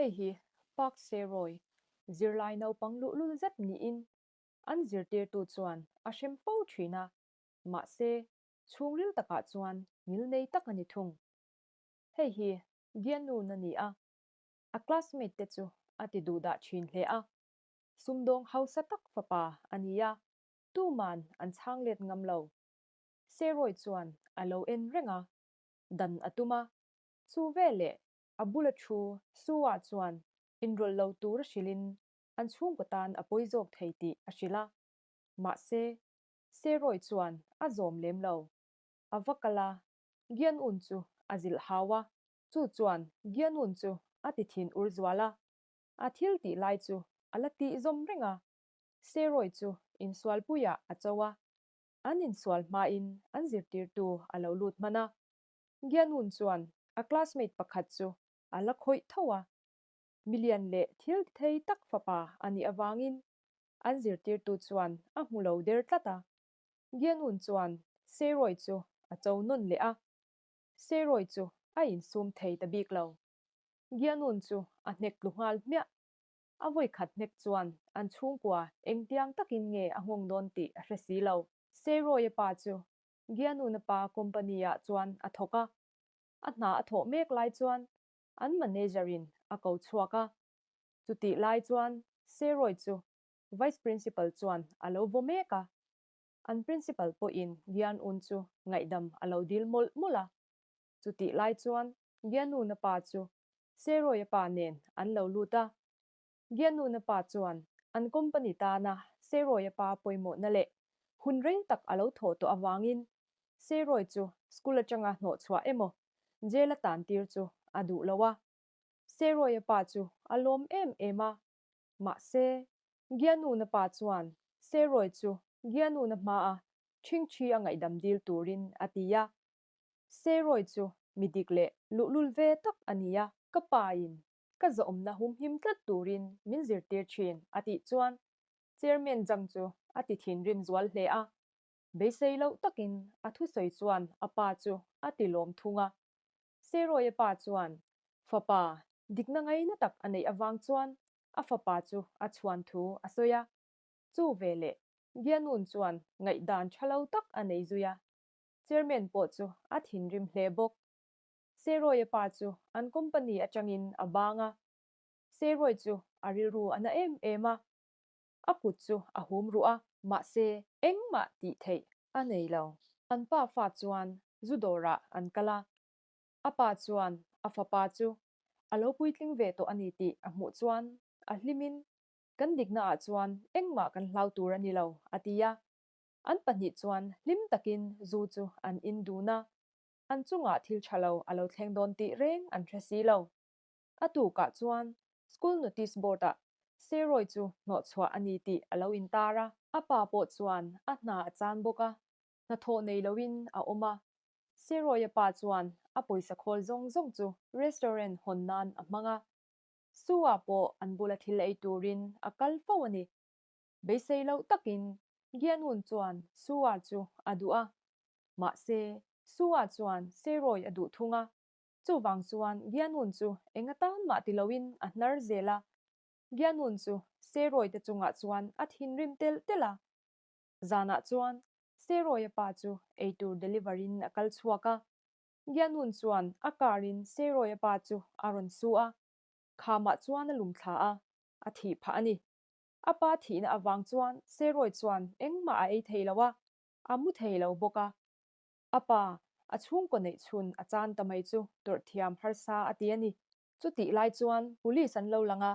Hei hi Park Seroy zirlai naupang luhlul zet niin an zirtirtu chuan a hrem fo thin a, mahse chhungril takah chuan ngilnei tak a ni thung. Hei hi Gianun a ni a, a classmate te chu a ti duhdah thin hle a, sumdawng hausa tak fapa a ni a, tuman an chhang let ngam lo. Seroy chuan a lo en reng a, dan a tum a, chu veleh a bula thu Sue-a chuan inrawlh lo tur a hrilhin an chhungkaw tan a pawi zawk thei tih a hrilh a. Mahse, Seroy chuan a zawm lem lo. A va kal a, Gianun chu a zilh hau a, chu chuan Gianun chu a ti thin ur zual a. A thil tih lai chu a la tih zawm reng a. Seroy chu insualpuiah a cho a, an insual hmain an zirtirtu a lo lut hman a. Gianun chuan a classmate pakhat chu a la khawih tho a, milian leh thil thei tak fapa a nih avangin an zirtirtu chuan a hmu lo der tlat a. Gianun chuan Seroy chu a cho nawn leh a, Seroy chu a insum thei ta bik lo. Gianun chu a hnek tlu nghal hmiah. A vawikhat hnek chuan an chhungkua engtiang takin nge a nghawng dawn tih a hre si lo. Seroy-a pa chu Gianuna pa company-ah chuan a thawk a, a hna a thawh mek lai chuan an manager-in a ko chhuak a. Chutih lai chuan Seroy chu Vice Principal chuan a lo vaw mek a, an Principal pawhin Gianun chu ngaihdam a lo dil mawlh mawlh a. Chutih lai chuan Gianuna pa chu Seroy-a pa nen an lo lut a, Gianuna pa chuan an company tana Seroy-a pa pawimawhna leh hun rei tak a lo thawh tawh avangin Seroy chu school atanga hnawhchhuah emaw jail a tantir chu a duh lo a. Seroy-a pa chu a lawm em em a. Mahse, Gianuna pa chuan Seroy chu Gianuna hmaa ṭhingṭhi a ngaihdam dil turin a ti a. Seroy chu mi dik leh luhlul ve tak a ni a. Ka pain ka zawmna humhim tlat turin min zirtir thin a tih chuan Chairman Zhang chu a ti thinrim zual hle a, beisei loh takin a thusawi chuan a pa chu a ti lawm thung a. Seroy-a pa chuan fapa dikna ngaina tak a neih avang chuan a fapa chu a chhuan thu a sawi a, chu veleh Gianun chuan ngaihdan tha lo tak a nei zui a, Chairman pawh chu a thinrim hle bawk. Seroy-a pa chu an company atangin a bang a, Seroy chu a rilru a na em em a, a kut chu a hum ruh a, mahse engmah tih theih a nei lo. An pa fa chuan zu dawrah an kal a, a pa chuan a fapa chu a lo puitling ve tawh a ni tih a hmuh chuan a hlimin, Kan diknaah chuan engmah kan hlau tur a ni lo, a ti a. An pahnih chuan hlim takin zu chu an in dun a, an chungah thil tha lo a lo thleng dawn tih reng an hre si lo. A tukah chuan school notice board ah Seroy chu hnawhchhuah a ni tih a lo intar a. A pa pawh chuan a hna a chan bawk a, hnathawh nei loin a awm a. Seroy-a pa chuan a pawisa khawl zawng zawng chu restaurant hawn nan a hmang a. Sue-a pawh an bula thil ei turin a kal fo a ni. Beisei loh takin Gianun chuan Sue-a chu a duh a, mahse Sue-a chuan Seroy a duh thung a. Chuvang chuan Gianun chu eng atan mah ti loin a hnar zel a. Gianun chu Seroy te chungah chuan a thinrim telh telh a. Zanah chuan Seroy-a pa chu eitur deliver in a kal chhuak a. Gianun chuan a car in Seroy-a pa chu a rawn su a, khamah chuan a lum thla a, a thih phah a ni. A pa thihna avang chuan Seroy chuan engmah a ei thei lo a, a mu thei lo bawk a. A pa, a chhungkaw neih chhun a chan ta mai chu tawrh thiam harsa a ti a ni. Chutih lai chuan police an lo lang a,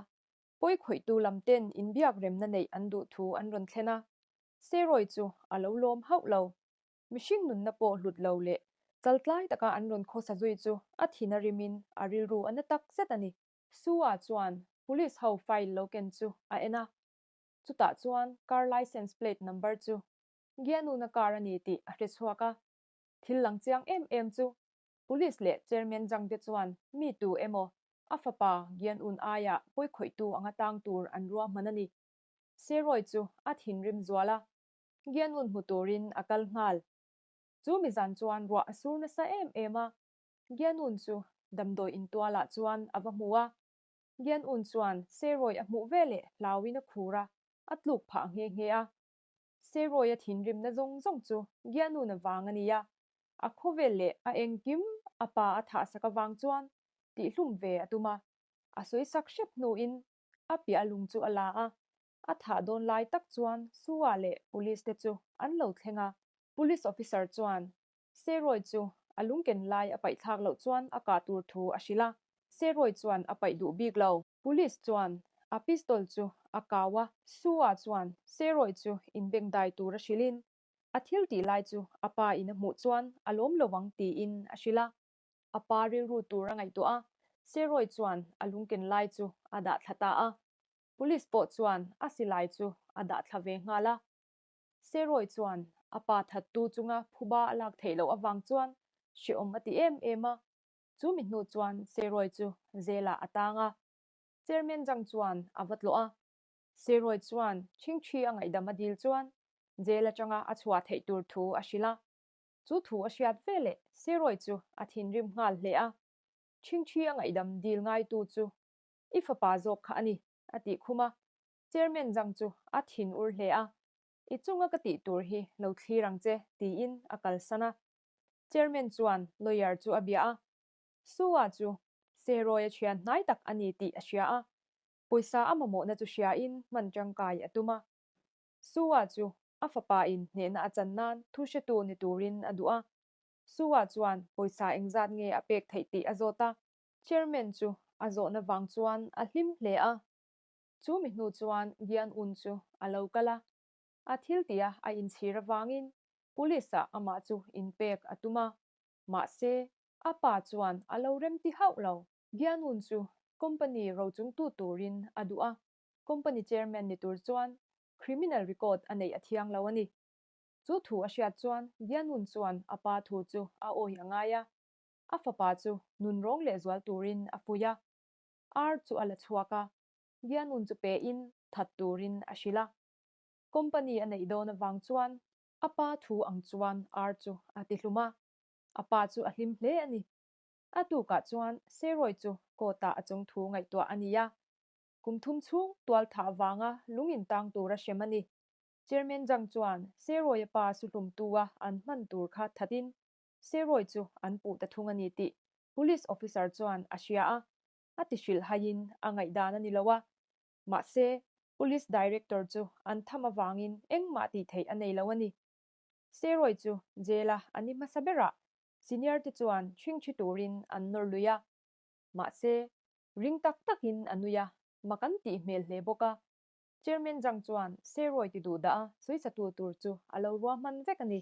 pawi khawihtu lam ten inbiak remna neih an duh thu an rawn thlen a. Seroy chu a lo lawm hauh lo. Mihring nunna pawh hlut lo leh chaltlai taka an rawn khawsa zui chu a thin a rimin a rilru a na tak zet a ni. Sue-a chuan police ho file lo ken chu a en a, chutah chuan car licence plate number chu Gianuna car a ni tih a hre chhuak a. Thil lang chiang em em chu police leh chairman Zhang te chuan mi tu emaw a fapa Gianun aia pawikhawihtu anga tang tur an ruahman a ni. Seroy chu a thinrim zual a, Gianun hmu turin a kal nghal. Chu mizan chuan ruah a sur nasa em em a, Gianun chu damdawi intualah chuan a va hmu a. Gian Un chuan Seroy a hmuh veleh hlauin a khur a, a tluk phah nghe nghe a. Seroy a thinrimna zawng zawng chu Gian Un avang a ni a, a khawvel leh a engkim a pa a thahsak avang chuan tihhlum ve a tum a, a sawisak hrep hnuin a piah lung chu a la a, a thah dawn lai tak chuan Sua leh Police te chu an lo thleng a. Police officer chuan Seroy chu a lungken lai a paih thlak loh chuan a kah tur thu a hrilh a, Seroy chuan a paih duh bik lo. Police chuan a pistol chu a kau a, Sua chuan Seroy chu inbengdai tur a hrilhin a thil tih lai chu a pa in a hmuh chuan a lawm lo ang tiin a hrilh a. A pa rilru tur a ngaihtuah a, Seroy chuan a lungken lai chu a dah thla ta a. Police pawh chuan a silai chu a dah thla ve nghal a. Seroy chuan a pa thattu chunga phuba a lak theih loh avang chuan hrehawm a ti em em a. Chu mi hnu chuan Seroy chu jail-ah a tang a. Chairman Zhang chuan a va tlawh a. Seroy chuan Chhingchhi a ngaihdam a dil chuan jail atanga a chhuah theih tur thu a hrilh a. Chu thu a hriat veleh Seroy chu a thinrim nghal hle a. Chhingchhi a ngaihdam dil ngaitu chu I fapa zawk kha a ni, a tih khum a. Chairman Zhang chu a thin ur hle a, I chunga ka tih tur hi lo thlir ang che, tiin a kalsan a. Chairman chuan lawyer chu a bia a, Sua chu Seroy-a thian hnai tak a ni tih a hria a, pawisa a mamawhna chu hriain hman tangkai a tum a. Sua chu a fapa in hnehna a chan nan thu hretu ni turin a duh a. Sua chuan pawisa engzat nge a pek theih tih a zawt a. Chairman chu a zawhna vang chuan a hlim hle a. Chu mi hnu chuan Gian Un chu a lo kal a, a thil tia a inchhir avangin police ah amah chu inpek a tum a, mahse a pa chuan a lo remti hauh lo. Gian Un chu company rochungtu turin a duh a, company chairman ni tur chuan criminal record a neih a thiang lo a ni. Chu thu a hriat chuan Gian Un chuan a pa thu chu a awih a ngai a, a fapa chu nunrawng lehzual turin a fuih a. Ar chu a la chhuak a, Gianun chu pe in that turin a hrilh a. Company a neih dawn avang chuan a pa thu ang chuan ar chu a ti hlum a, a pa chu a hlim hle a ni. A tukah chuan Seroy chu court ah a chung thu ngaihtuah a ni a, kum thum chhung tual thah vanga lung in tang tura hrem a ni. Chairman Zhang chuan Seroy a pa su hlumtu a an hman tur kha that in Seroy chu an puh ta thung a ni tih Police officer chuan a hria a, a ti hrilh haiin a ngaihdan a ni lo a. Mahse, Police Director chu an tham avangin engmah tih theih a nei lo a ni. Seroy chu jail-a a ni hmasa berah senior te chuan ṭhingṭhi turin an nawr lui a. Mahse, ring tak takin a nui a, mak an tih hmel hle bawk a. Chairman Zhang chuan Seroy ti duh dah a sawisatu tur chu a lo ruahman vek a ni.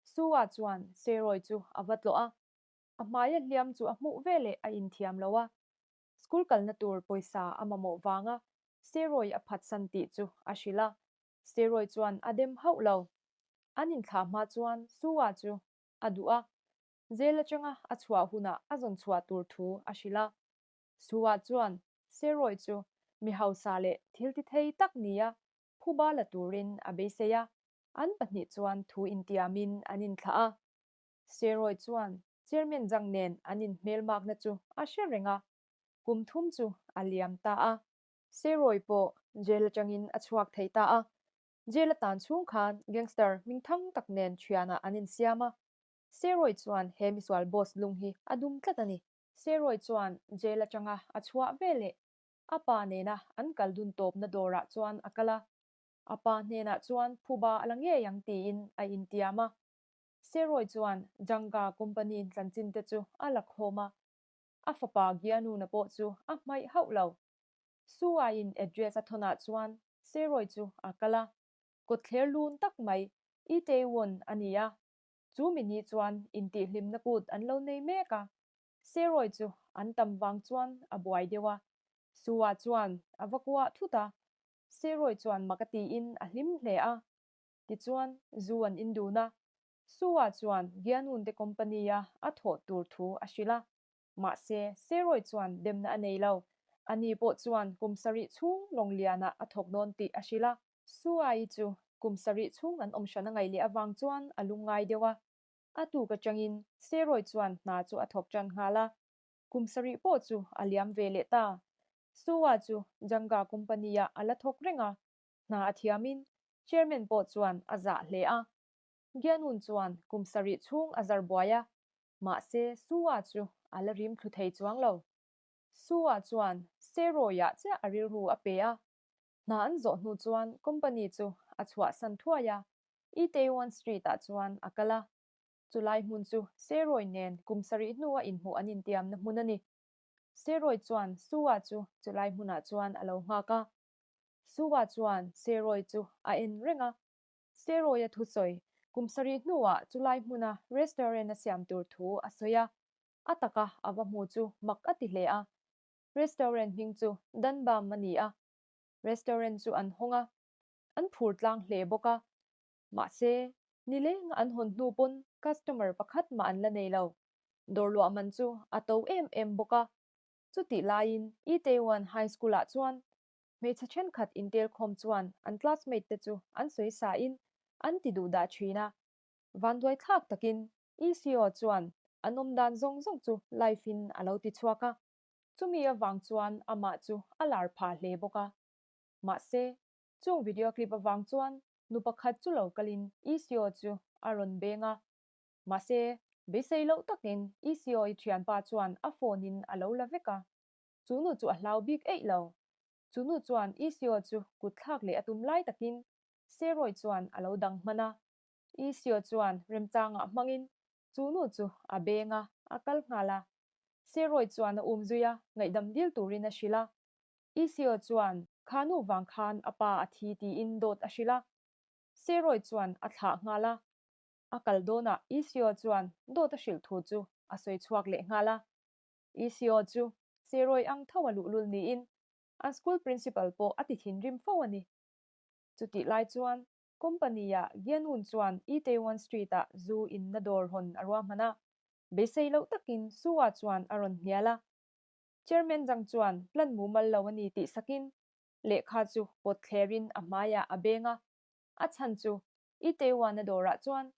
Su-a chuan Seroy chu a va tlawh a, A hmaia hliam chu a hmuh veleh a inthiam lo a, school kalna tur pawisa a mamawh vanga steroid a phatsan tih chu a hrilh a, steroid chuan a dem hauh lo. An inthlah hma chuan Sue-a chu a duh a, jail atanga a chhuah hunah a zawn chhuah tur thu a hrilh a. Sue-a chuan steroid chu mi hausa leh thil ti thei tak nia phuba la turin a beisei a, an pahnih chuan thu intiamin an inthlah a. Seroy chuan Chairman Zhang nen an inhmelmakna chu a hre reng a, kum thum chu a liam ta a. Seroy pawh jail atangin a chhuak thei ta a, jail a tan chhung khan gangster hmingthang tak nen thianah an insiam a. Seroy chuan he misual boss lung hi a dum tlat a ni. Seroy chuan jail atanga a chhuah veleh a pa nena an kal dun tawpna dawrah chuan a kal a, a pa hnenah chuan phuba a la ngei ang tiin a intiam a. Seroy chuan Janga company chanchin te chu a la khawm a, a fapa Gianuna pawh chu a hmaih hauh lo. Su-a-in address a thawnah chuan Seroy chu a kal a, kawtthler lun tak mai Itaewon a ni a, chu mi ni chuan intihhlimna kut an lo nei mek a, Seroy chu an tam vang chuan a buai deuh a, Su-a chuan a va kuah thut a, Seroy chuan mak a tiin a hlim hle a. Tichuan, zu an in dun a, Sue-a chuan Gianun te company-a a thawh tur thu a hrilh a. Mahse, Seroy chuan demna a nei lo. Ani pawh chuan kum sarih chhung Lawnglianah a thawk dawn tih a hrilh a. Sue-i chu kum sarih chhung an awm hran a ngaih leh avang chuan a lungngai deuh a. A tuk atangin Seroy chuan hna chu a thawk tan nghal a. Kum sarih pawh chu a liam ve leh ta. Sua chu Janga company-ah a la thawk reng a, hna a thiamin chairman pawh chuan a zah hle a. Gianun chuan kum sarih chhung a zar buai a, mahse Sua chu a la rim thlu thei chuang lo. Sua chuan Seroy-ah chiah a rilru a pe a, hna an zawh hnu chuan company chu a chhuahsan thuai a, Itaewon Street-ah chuan a kal a. Chulai hmun chu Seroy nen kum sarih hnua inhmuh an intiamna hmun a ni. Seroy chuan Sua chu chulai hmunah chuan a lo nghak a. Sua chuan Seroy chu a en reng a. Seroy-a thusawi kum sarih hnuah chulai hmuna restaurant a siam tur thu a sawi a. A taka a va hmu chu mak a ti hle a. Restaurant hming chu Danbam a ni a. Restaurant chu an hawng a, an phur tlang hle bawk a. Mahse, nileng an hawn hnu pawn customer pakhat mah an la nei lo. Dawr luah man chu a to em em bawk a. Chutih laiin Itaewon High School ah chuan hmeichhe thenkhat intelkhawm chuan an classmate te chu an sawi sa in an ti duh dah thin a. Vanduai thlak takin ECO chuan an awm dan zawng zawng chu live in a lo ti chhuak a. Chumi avang chuan amah chu a lar phah hle bawk a. Mahse, chung video clip avang chuan nu pakhat chu lo kalin ECO chu a rawn beng a. Mahse, beisei loh takin ECO-i thianpa chuan a phone in a lo la vek a. Chu nu chu a hlau bik eih lo. Chu nu chuan ECO chu kut thlak leh a tum lai takin Seroy chuan a lo dang hman a. ECO chuan remchangah hmangin chu nu chu a beng a, a kal nghal a. Seroy chuan a um zui a, ngaihdam dil turin a hrilh a. ECO chuan kha nu vang khan a pa a thi tiin dawt a hrilh a. Seroy chuan a thlah nghal a. A kal dawnah ECO chuan dawt a hrilh thu chu a sawi chhuak leh nghal a. ECO chu Seroy ang tho a luhlul niin an school principal pawh a ti thinrim fo a ni. Chutih lai chuan company-ah Gianun chuan Itaewon Street-ah zu inna dawr hawn a ruahman a. Beisei loh takin Sua chuan a rawn hnial a. Chairman Zhang chuan plan mumal lo a ni tih sakin lehkha chu pawt thlerin a hmaiah a beng a. A chhan chu Itaewon-a dawrah chuan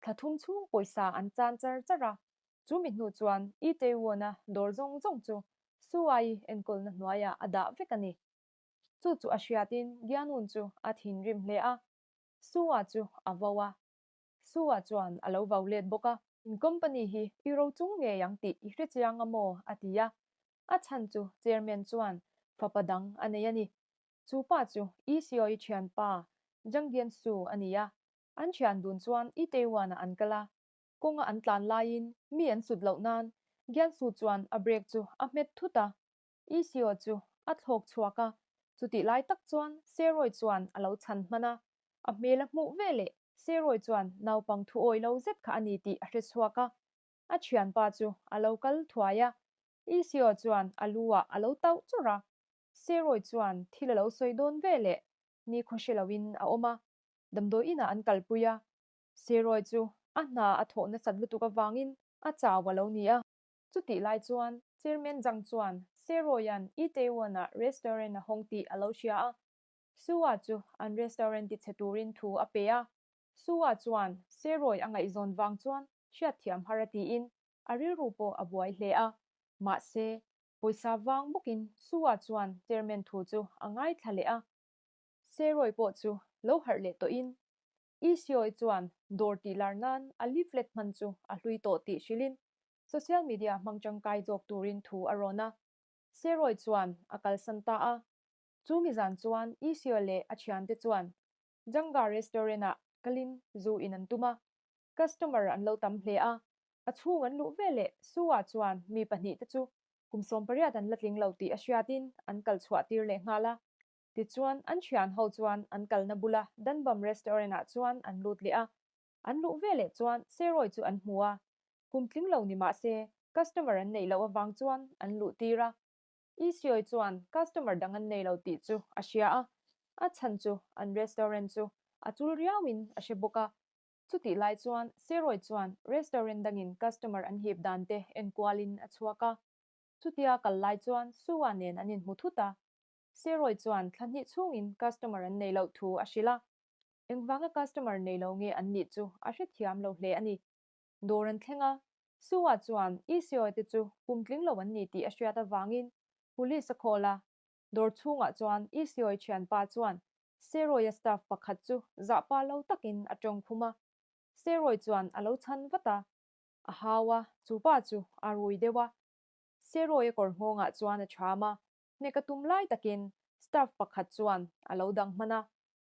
thla thum chhung pawisa an chan char char a. Chu mi hnu chuan Itaewon-a dawr zawng zawng chu Sua-i enkawlna hnuaiah a dah vek a ni. Chu chu a hriatin Gianun chu a thinrim hle a, Sua chu a vo a. Sua chuan a lo vo let bawk a. In company hi i ro chung ngei ang tih i hre chiang a maw? a ti a. A chhan chu chairman chuan fapa dang a nei a ni. Chu pa chu ECO-i thianpa Zhang Giansu a ni a. An thian dun chuan Itaewon-ah an kal a. Kawnga an tlan laiin mi an sut loh nan Giansu chuan a brake chu a hmet thut a. ECO chu a thlawk chhuak a, chutih lai tak chuan Seroy chuan a lo chhan hman a, a hmel a hmuh ve leh Seroy chuan naupang thu awi lo zet kha a ni tih a hre chhuak a, a thianpa chu a lo kal thuai a, ECO chuan a lu ah a lo tauh chawrh a, Seroy chuan thil a lo sawi dawn ve leh nikhaw hre loin a awm a, damdawi inah an kalpui a, Seroy chu a hna a thawh nasat lutuk avangin a chau a lo ni a. Chutih lai chuan Chairman Zhang chuan Seroy-a'n Itaewon-ah restaurant a hawng tih a lo hria a. Sua chu an restaurant tichhe turin thu a pe a. Sua chuan Seroy a ngaihzawn vang chuan hriatthiam har a tiin a rilru pawh a buai hle a. Mahse, pawisa vang bawkin Sua chuan Chairman thu chu a ngaithla leh a. Seroy pawh chu lo harh leh tawhin Isioi chuan dawr tih lar nan a leaflet hman chu a hlui tawh tih hrilhin social media hmang tangkai zawk turin thu a rawn a. Seroy chuan a kalsan ta a. Chu mi zan chuan Isio leh a thiante chuan Janga restaurant-ah kalin zu in an tum a. Customer an lo tam hle a. A chhung an luh veleh Sua chuan mi pahnihte chu kum 18 an la tling lo tih a hriatin an kal chhuah tir leh nghal a. Tichuan, an thian ho chuan an kalna bula Danbam restaurant-ah chuan an lut leh a. An luh veleh chuan Seroy chu an hmu a. Kum tling lo ni mah se, customer an neih loh avang chuan an luh tir a. Isioi chuan customer dang an nei lo tih chu a hria a, a chhan chu an restaurant chu a chul riauin a hre bawk a. Chutih lai chuan Seroy chuan restaurant dangin customer an hip dan te enkualin a chhuak a. Chutia kal lai chuan Sua nen an inhmu thut a. Seroy chuan thla hnih chhungin customer an nei loh thu a hrilh a, engvanga customer nei lo nge an nih chu a hrethiam lo hle a ni. Dawr an thleng a, Sua chuan ECO te chu kum tling lo an ni tih a hriat avangin police a call a. Dawr chhungah chuan Isioi thianpa chuan Seroia staff pakhat chu zahpa lo takin a tawng khum a. Seroi chuan a lo chhan vat a. A hau a, chu pa chu a rui deuh a. Seroia kawr nghawngah chuan a cham a, hnek a tum lai takin staff pakhat chuan a lo dang hman a.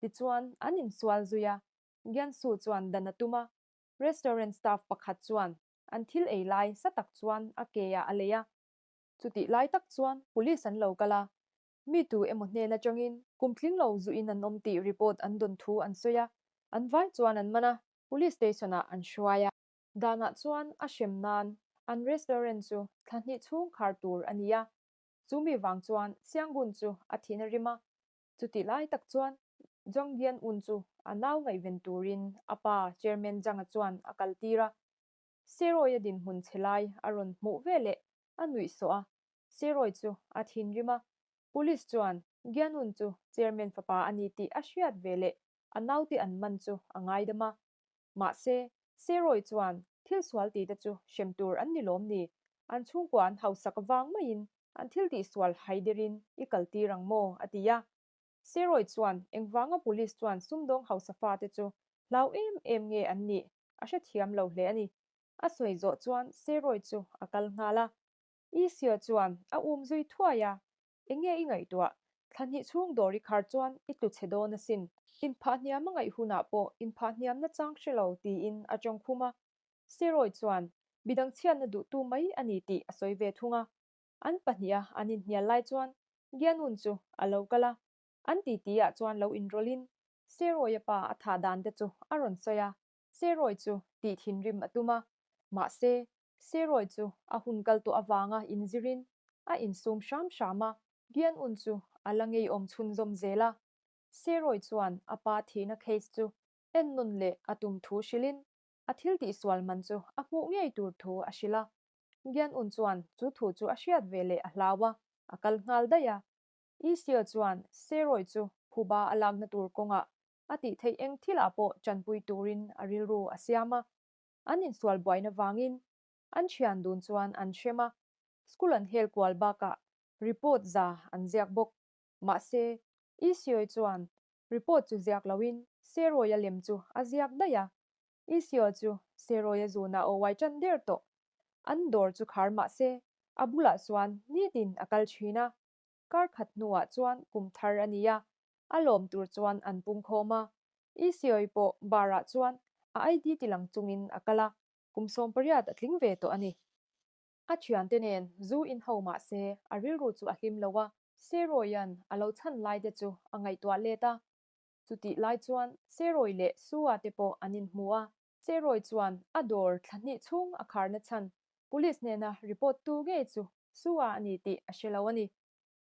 Tichuan an insual zui a, Gyansu chuan dan a tum a. Restaurant staff pakhat chuan an thil ei lai sa tak chuan a ke ah a lei a. Chutih lai tak chuan police an lo kal a, mi tu emaw hnen atangin kum tling lo zuin an awm tih report an dawn thu an sawi a, an vai chuan an man a, police station ah an hruai a. Danah chuan a hrem nan an restaurant chu thla hnih chhung khar tur a ni a, chu mi vang chuan Siangun chu a thin a rim a, chutih lai tak chuan Zhang Dian Un chu a nau ngaihven turin a pa Chairman Zhang-a chuan a kal tir a, Seroy-a dinhmun chhe lai a rawn hmuh veleh a nuih sawh a, Seroy chu a thinrim a, Police chuan Gianun chu Chairman fapa a ni tih a hriat veleh a naute an man chu a ngaidam a. Mahse, Seroy chuan thil sual tih te chu hrem tur an ni lawm ni? An chhungkua an hausak vang maiin an thil tih sual haiderin i kal tir ang maw? a ti a. Seroy chuan engvanga Police chuan sumdawng hausa fate chu hlau em em nge an nih a hrethiam lo hle a ni. A sawi zawh chuan Seroy chu a kal nghal a. Isua chuan a um zui thuai a, Eng nge i ngaihtuah? Thla hnih chhung dawr i khar chuan i tlu chhe dawn asin. Inphah hniam a ngaih hunah pawh inphah hniamna chang hre lo tiin a tawng khum a. Seroy chuan midang chhiatna duhtu mai a ni tih a sawi ve thung a. An pahniha an inhnial lai chuan Gianun chu a lo kal a, an titi ah chuan lo inrawlhin Seroy-a pa a thah dan te chu a rawn sawi a. Seroy chu tih thinrim a tum a, mahse Seroy chu a hun kal tawh avanga inzirin a insum hram hram a, Gian Un chu a la ngeiawm chhunzawm zel a. Seroy chuan a pa thihna case chu ennawn leh a tum thu hrilhin a thil tihsual man chu a hmuh ngei tur thu a hrilh a. Gian Un chuan chu thu chu a hriat ve leh a hlau a, a kal nghal daih a. Isio chuan Seroy chu phuba a lakna tur kawngah a tih theih eng thilah pawh tanpui turin a rilru a siam a. An insual buaina vangin an thian dun chuan an hrem a, school an hel kual bakah report za an ziak bawk. Mahse, Isioi chuan report chu ziak loin Seroia lem chu a ziak daih a. Isio chu Seroia zunah aw uai tan der tawh. An dawr chu khar mahse, a bulah chuan nitin a kal thin a. Kar khat hnuah chuan kum thar a ni a, a lawm tur chuan an pungkhawm a. Isioi pawh bar ah chuan a ID tilang chungin a kal a, kum 18 a tling ve tawh a ni. A thiante nen zu in ho mah se a rilru chu a hlim lo a, Seroian a lo chhan lai te chu a ngaihtuah let a. Chutih lai chuan Seroi leh Sua te pawh an inhmu a, Seroi chuan a dawr thla hnih chhung a kharna chhan police hnena report tu ngei chu Sua a ni tih a hre lo a ni.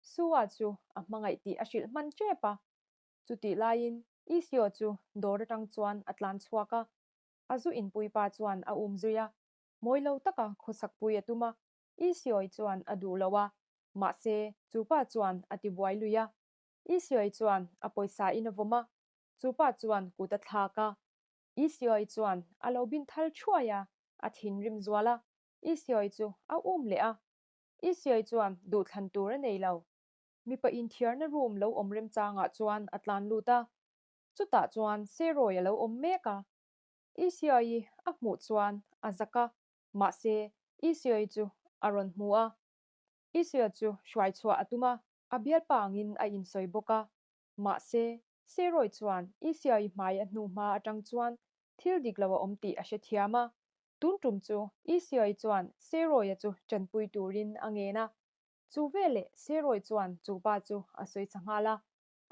Sua chu a hmangaih tih a hrilh hman tep a, Chutih laiin Isio chu dawr atang chuan a tlan chhuak a, a zu inpui pa chuan a um zui a, mawi lo taka khawsakpui a tum a, Isioi chuan a duh lo a, mahse chu pa chuan a ti buai lui a. Isioi chuan a pawisa in a vawm a, chu pa chuan kut a thlak a. Isioi chuan a lo bin thal thuai a, a thinrim zual a, Isioi chu a um leh a. Isioi chuan duhthlan tur a nei lo. Mipa inthiarna room lo awm remchangah chuan a tlan lut a, chutah chuan Seroy a lo awm mek a. Isiai a hmuh chuan a zak a, mahse Isiai chu a rawn hmu a. Isiai chu hruai chhuah a tum a, a bialpa angin a insawi bawk a. Mahse Seroy chuan Isiai hmai a hnu hma atang chuan thil dik lo a awm tih a hrethiam a. Tun tum chu Isiai chuan Seroy-a chu tanpui turin a ngen a. Chu veleh Seroy chuan chu pa chu a sawi chha nghal a,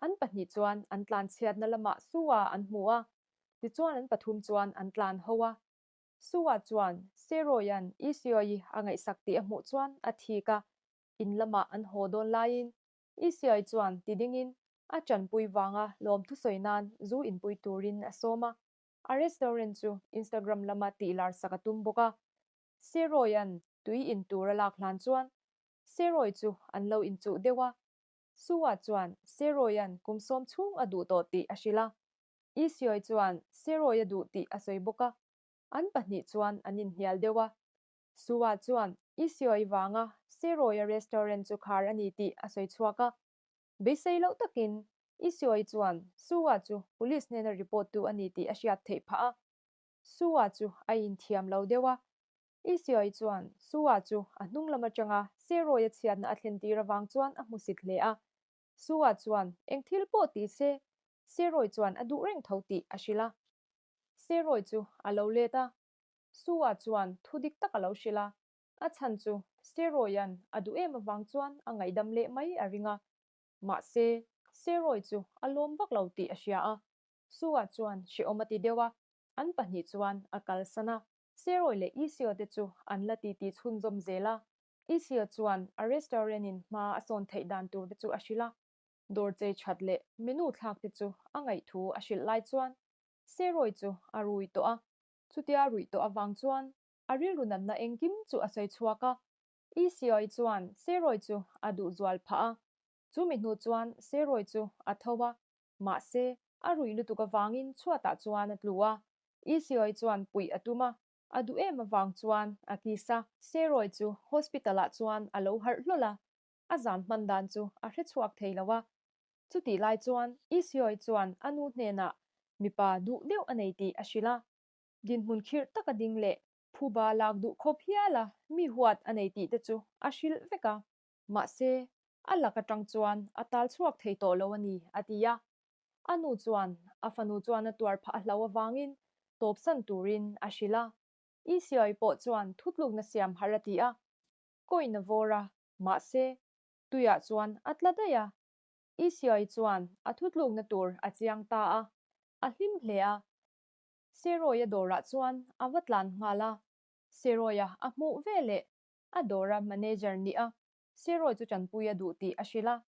an pahnih chuan an tlan chhiatna lamah Sua an hmu a, tichuan an pathum chuan an tlan ho a. Sua chuan Seroy-a'n Isioi a ngaihsak tih a hmuh chuan a thik a, in lamah an haw dawn laiin Isioi chuan ti dingin a tanpui vanga lawmthu sawi nan zu inpui turin a sawm a, a restaurant chu Instagram lama tih lar sak a tum bawk a. Seroy-a'n tui in tur a lak hlan chuan Seroy chu an lo inchuh deuh a. Sua chuan Seroy-a'n kum sawm chhung a duh tawh tih a hrilh a. Isioi chuan Seroy a duh tih a sawi bawk a. An pahnih chuan an inhnial deuh a. Sua chuan Isioi vanga Seroy-a restaurant chu khar a ni tih a sawi chhuak a. Beisei loh takin Isioi chuan Sue-a chu police hnena report tu a ni tih a hriat theih phah a. Sue-a chu a inthiam lo deuh a. Isioi chuan Sue-a chu a hnung lam atanga Seroy-a chhiatna a thlen tir avang chuan a hmusit hle a. Sue-a chuan eng thil pawh ti se, Seroy chuan a duh reng tho tih a hrilh a. Seroy chu a lo let a. Sue-a chuan thu dik tak a lo hrilh a. A chhan chu Seroy-a'n a duh em avang chuan a ngaihdam leh mai a ring a. Mahse, Seroy chu a lawm vak lo tih a hria a. Sue-a chuan hrehawm a ti deuh a, an pahnih chuan a kalsan a. Seroy leh Isio te chu an la titi chhunzawm zel a. Isio chuan a restaurant-in hma a sawn theih dan tur te chu a hrilh a. Dawr chei that leh menu thlak te chu a ngaih thu a hrilh lai chuan Seroy chu a rui tawh a. Chutia ruih tawh avang chuan a rilru natna engkim chu a sawi chhuak a. Isioi chuan Seroy chu a duh zual phah a. Chumi hnu chuan Seroy chu a tho a, mahse a ruih lutuk avangin chhuatah chuan a tlu a. Isioi chuan puih a tum a, a duh em avang chuan a kiss a. Seroy chu hospital ah chuan a lo harh hlawl a, a zan hman dan chu a hre chhuak thei lo a. Chutih lai chuan Isioi chuan a nu hnenah mipa duh deuh a nei tih a hrilh a. Dinhmun khirh taka ding leh phuba lak duh khawp hial a mi huat a nei tih te chu a hrilh vek a. Mahse, a lak atang chuan a tal chhuak thei tawh lo a ni, a ti a. A nu chuan a fanu chuan a tuar phah a hlo avangin tawpsan turin a hrilh a. Isioi pawh chuan thutlukna siam har a ti a. Coin a vawr a, mahse, tuiah chuan a tla daih a. Isioi chuan a thutlukna tur a chiang ta a, a hlim hle a. Seroia dawrah chuan a va tlan nghal a, Seroia a hmuh ve leh a dawra manager nih a, Seroy chu tanpui a duh tih a hrilh a.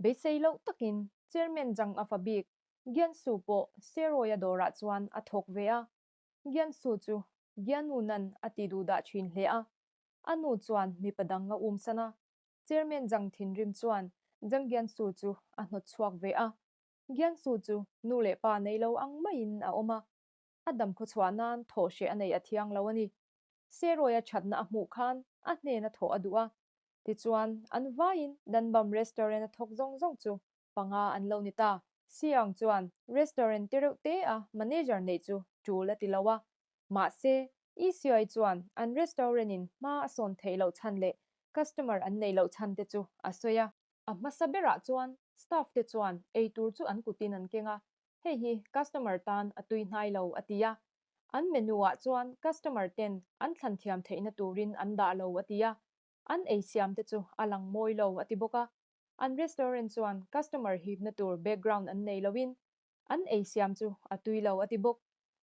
Beisei loh takin Chairman Jang a fa bik Giansu pawh Seroia dawrah chuan a thawk ve a. Giansu chu Gianunan a ti duh dah thin hle a, a nu chuan mipa dang a umsan a. Chairman Jang thinrim chuan Jang Giansu chu a hnawt chhuak ve a. Giansu chu nu leh pa nei lo ang maiin a awm a, a dam khawchhuah nan thawh hreh a neih a thiang lo a ni. Seroy-a thatna a hmuh khan a hnena thawh a duh a, tichuan an vaiin Danbam restaurant a thawk zawng zawng chu panga an lo ni ta. Siang chuan restaurant te reuh te a manager neih chu tul a ti lo a, mahse ECI chuan an restaurant in hma a sawn theih loh chhan leh customer an neih loh chhan te chu a sawi a. A hmasa berah chuan staff te chuan ei tur chu an kutin an keng a, hei hi customer tan a tui hnai lo a ti a. An menu ah chuan customer ten an thlan thiam theihna turin an dah lo a ti a, an ei siam te chu a lang mawi lo a ti bawk a. An restaurant chuan customer hipna tur background an nei loin an ei siam chu a tui lo a ti bawk.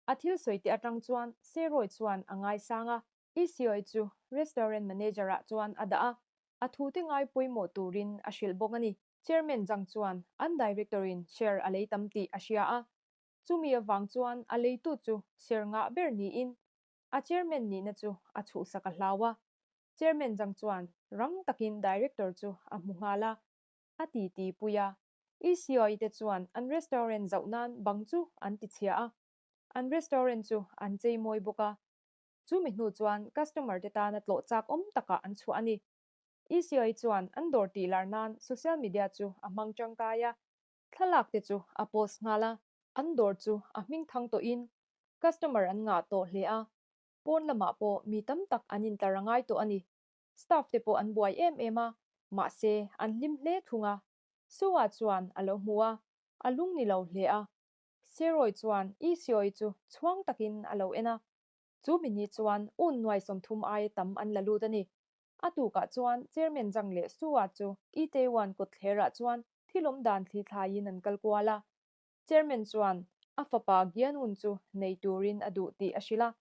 A thil sawi te atang chuan Seroy chuan a ngaisang a, Isioi chu restaurant manager ah chuan a dah a, A thute ngai pawimawh turin a hrilh bawk a ni. Chairman Zhang chuan an director-in share a lei tam tih a hria a, chumi avang chuan a leitu chu share ngah ber niin a chairman nihna chu a chhuhsak a hlau a. Chairman Zhang chuan rang takin director chu a hmu nghal a, a titi pui a. ECI te chuan an restaurant zauh nan bang chu an tichhia a, an restaurant chu an cheimawi bawk a. Chumi hnu chuan customer te tana tlawh chak awm takah an chhuah a ni. ECI chuan an dawr tih lar nan social media chu a hmang tangkai a, thlalak te chu a post nghal a. An dawr chu a hming thang tawhin customer an ngah tawh hle a, pawn lamah pawh mi tam tak an intlar a ngai tawh a ni. Staff te pawh an buai em em a, mahse an hlim hle thung a. Sue-a chuan a lo hmu a, a lung ni lo hle a. Seroy chuan ECI chu chhuang takin a lo en a, Chu mi ni chuan un nuai 30 aia tam an la lut a ni. A tukah chuan Chairman Zhang leh Su-a chu Itaewon kawtthlerah chuan thil awm dan thli thlaiin an kal kual a. Chairman chuan a fapa Gianun chu nei turin a duh tih a hrilh a.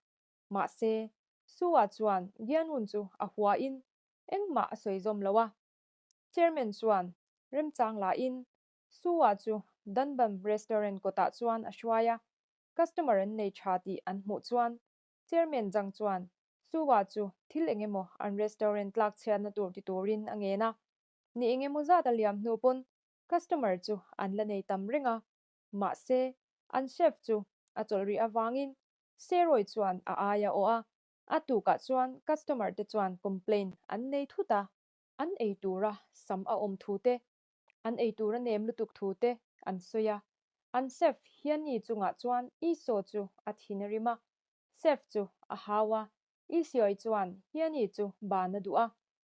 Mahse, Su-a chuan Gianun chu a huain engmah a sawi zawm lo a. Chairman chuan remchang lahin Su-a chu Danbam Restaurant kawtah chuan a hruai a. Customer an nei tha tih an hmuh chuan Chairman Zhang chuan Su-a chu thil eng emaw an restaurant tlak chhiatna tur ti turin a ngen a. Ni eng emaw zat a liam hnu pawn customer chu an la nei tam reng a. Mahse, an chef chu a chawlh rih avangin Seroy chuan a ai a awh a. A tukah chuan customer te chuan complaint an nei thut a. An ei tura sam a awm thu te. An eitur a nem lutuk thu te an sawi a. An chef Hiani chungah chuan Esau chu a thin a rim a. Chef chu a hau a, Esau chuan Hiani chu ban a duh a.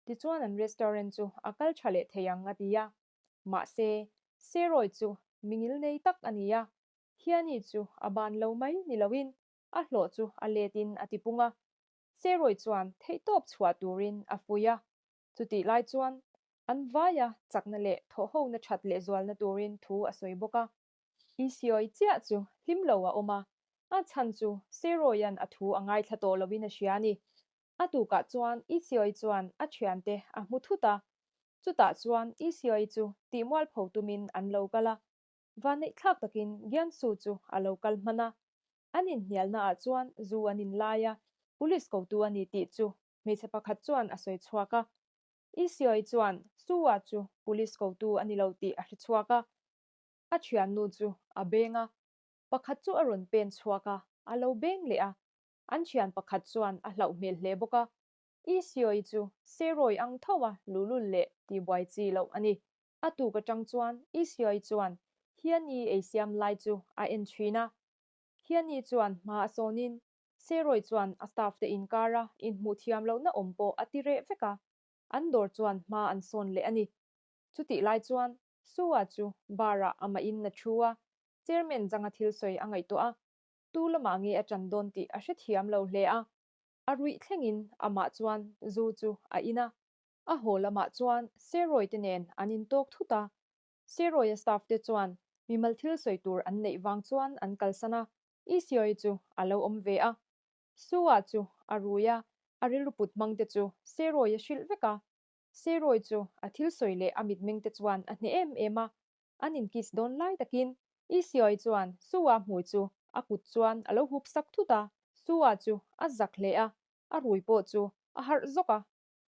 Tichuan an restaurant chu a kal tha leh thei ang a ti a. Mahse, Seroy chu mi ngilnei tak a ni a. Hiani chu a ban lo mai ni loin a hlawh chu a let in a tipung a. Seroy chuan theihtawp chhuah turin a fuih a. Chutih lai chuan an vaia chakna leh thawhhona that lehzualna turin thu a sawi bawk a. Isioi chiah chu hlim lo a awm a, a chhan chu Seroia'n a thu a ngaithla tawh loin a hria a ni. A tukah chuan Isioi chuan a thiante a hmu thut a, chutah chuan Isioi chu tihmualpho tumin an lo kal a. Vanneihthlak takin Giansu chu a lo kal hman a, an inhnialnaah chuan zu an inlai a, police kotu a ni tih chu hmeichhe pakhat chuan a sawi chhuak a. Isioi chuan Sua chu police kotu a ni lo tih a hre chhuak a, a thiannu chu a beng a, pakhat chu a rawn pen chhuak a, a lo beng leh a, an thian pakhat chuan a hlauh hmel hle bawk a. Isioi chu Seroi ang tho a luhlul leh tihbuai chi loh a ni. A tuk atang chuan Isioi chuan Hiani eisiam lai chu a en thin a. Hiani chuan hma a sawnin Seroi chuan a staff te inkara inhmuh thiam lohna awm pawh a ti reh vek a, an dawr chuan hma an sawn leh a ni. Chutih lai chuan Sua chu bar ah amah in a thu a, chairman Zanga thil sawi a ngaihtuah a, tu lamah nge a ṭan dawn tih a hrethiam lo hle a, a ruih thlengin amah chuan zu chu a in a. A haw lamah chuan Seroi te nen an intawk thut a, Seroia staff te chuan mimal thil sawi tur an neih vang chuan an kalsan a, Isioi chu a lo awm ve a. Sua chu a rui a, a rilru put hmang te chu Seroi a hrilh vek a. Seroi chu a thil sawi leh a mitmeng te chuan a hneh em em a. An inkiss dawn lai takin Isioi chuan Sua hmui chu a kut chuan a lo hup sak thut a. Sua chu a zak hle a, a rui pawh chu a harh zawk a.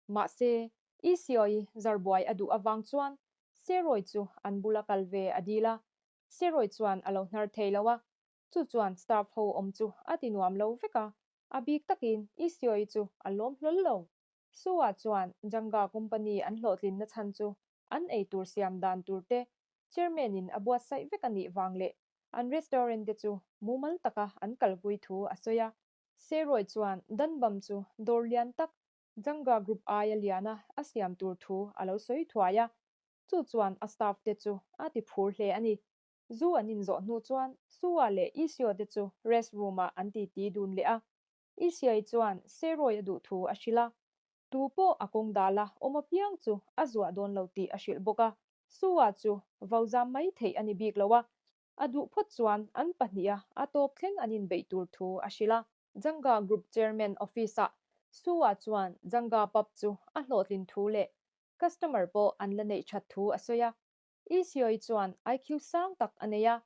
Mahse, Isioi zarbuai a duh avang chuan Seroi chu an bula kal ve a dil a. Seroi chuan a lo hnar thei lo a, chu chuan staff ho awm chu a ti nuam lo vek a, a bik takin Isioi chu a lawm hlawl lo. Sua chuan Janga company an hlawhtlinna chhan chu an eitur siam dan tur te chairman in a buatsaih vek a nih vang leh an restaurant te chu mumal taka an kalpui thu a sawi a. Seroi chuan Danbam chu dawr lian tak Janga Group aia liana a siam tur thu a lo sawi thuai a, chu chuan a staff te chu a ti phur hle a ni. Zu an inzawh hnu chuan Sua leh Isio te chu rest room ah an titi dun leh a. Isiai chuan Seroi a duh thu a hrilh a, tu pawh a kawng dala awm apiang chu a zuah dawn lo tih a hrilh bawk a. Sua chu vo zam mai theih a ni bik lo a, a duh phawt chuan an pahniha a tawp thleng an inbeih tur thu a hrilh a. Janga Group Chairman Office-ah Sua chuan Janga Pub chu a hlawhtlin thu leh customer pawh an la neih that thu a sawi a. Isioi chuan IQ sang tak a nei a,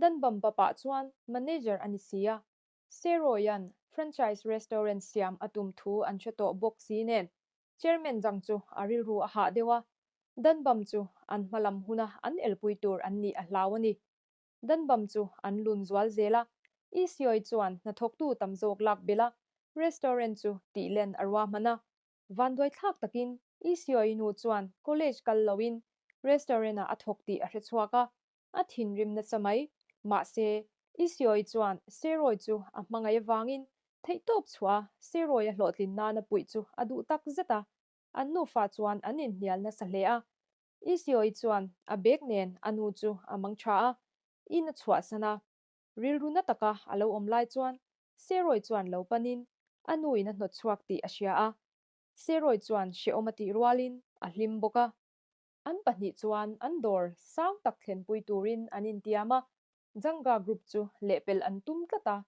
Danbam Pub-ah chuan manager a ni si a. Seroia'n franchise restaurant siam a tum thu an hre tawh bawk si nen Chairman Jang chu a rilru a hah deuh a, Danbam chu an hma lam huna an elpui tur an nih a hlau a ni. Danbam chu an lun zual zel a, Isioi chuan hnathawktu tam zawk lak belh a, restaurant chu tih len a ruahman a. Vanduaithlak takin Isioi nu chuan college kal loin restaurant-ah a thawk tih a hre chhuak a, a thinrim nasa mai. Mahse, Isioi chuan Seroi chu a hmangaih avangin theihtawp chhuah a Seroi a hlawhtlin nana puih chu a duh tak zet a. An nufa chuan an inhnial nasa hle a. Isioi chuan a bag nen a nu chu a mang tha a, in a chhuahsan a. Rilru na taka a lo awm lai chuan Seroi chuan lo panin a nu in a hnawt chhuak tih a hria a. Seroi chuan hrehawm a tih rualin a hlim bawk a. An pahnih chuan an dawr sang tak thlenpui turin an intiam a, Janga Group chu lehpelh an tum tlat a.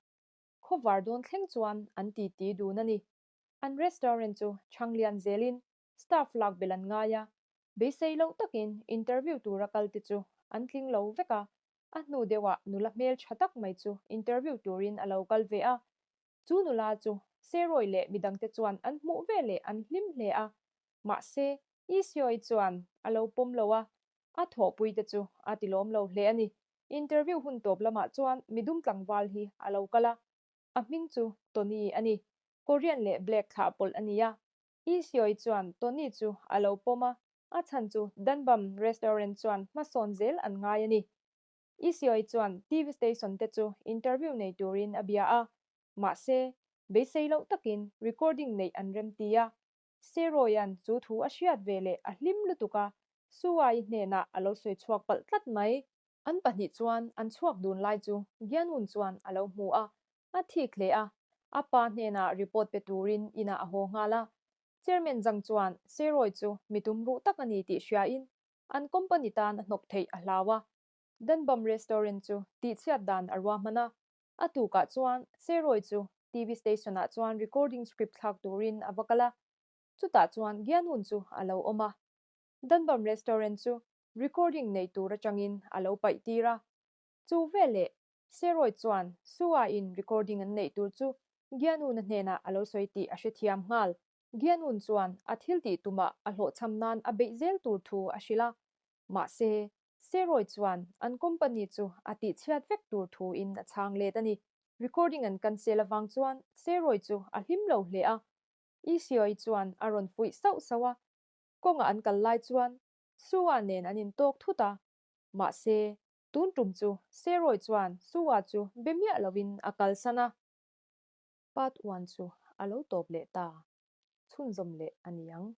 Khawvar dawn thleng chuan an titi dun a ni. An restaurant chu chhanglian zelin staff lak belh an ngai a, beisei loh takin interview tura kal te chu an tling lo vek a, a hnu deuhah nula hmel tha tak mai chu interview turin a lo kal ve a, chu nula chu Seroy leh midangte chuan an hmuh veleh an hlim hle a, mahse Isioi chuan a lo pawm lo a, a thawhpui te chu a ti lawm lo hle a ni. Interview hun tawp lamah chuan midum tlangval hi a lo kal a, a hming chu Tony a ni. Korean leh Black thlah pawlh a ni a. Isioi chuan Tony chu a lo pawm a. A chhan chu Danbam Restaurant chuan hmasawn zel an ngai a ni. ECI chuan TV station te chu interview nei turin a bia a, mahse, beisei loh takin recording neih an remti a. Seroy-a'n chu thu a hriat ve leh a hlim lutuk a, Su-a-i hnenah a lo sawi chhuak palh tlat mai. An pahnih chuan an chhuak dun lai chu Gianun chuan a lo hmu a, a thik hle a, a pa hnenah report pe turin inah a haw nghal a. Chairman Zhang chuan Seroy chu mi tumruh tak a ni tih hriain an company tan a hnawk theih a hlau a, Danbam Restaurant chu tihchhiat dan a ruahman a. A tukah chuan Seroy chu TV station-ah chuan recording script thlak turin a va kal a, chutah chuan Gianun chu a lo awm a. Danbam Restaurant chu recording nei tur atangin a lo paih tir a. Chu veleh Seroy chuan Sua-in recording an neih tur chu Gianun-a hnenah a lo sawi tih a hrethiam nghal. Gianun chuan a thil tih tumah a hlawhchham nan a beih zel tur thu a hrilh a. Mahse, Seroy chuan an company chu a tihchhiat vek tur thuin a chhang let a ni. Recording an cancel avang chuan Seroy chu a hlim lo hle a. Isioi chuan a rawn fuih sauh sauh a. Kawnga an kal lai chuan Sua nen an intawk thut a. Mahse, tun tum chu Seroy chuan Sua chu be miah lovin a kalsan a. Part one chu a lo tawp leh ta, chhunzawm leh a ni ang.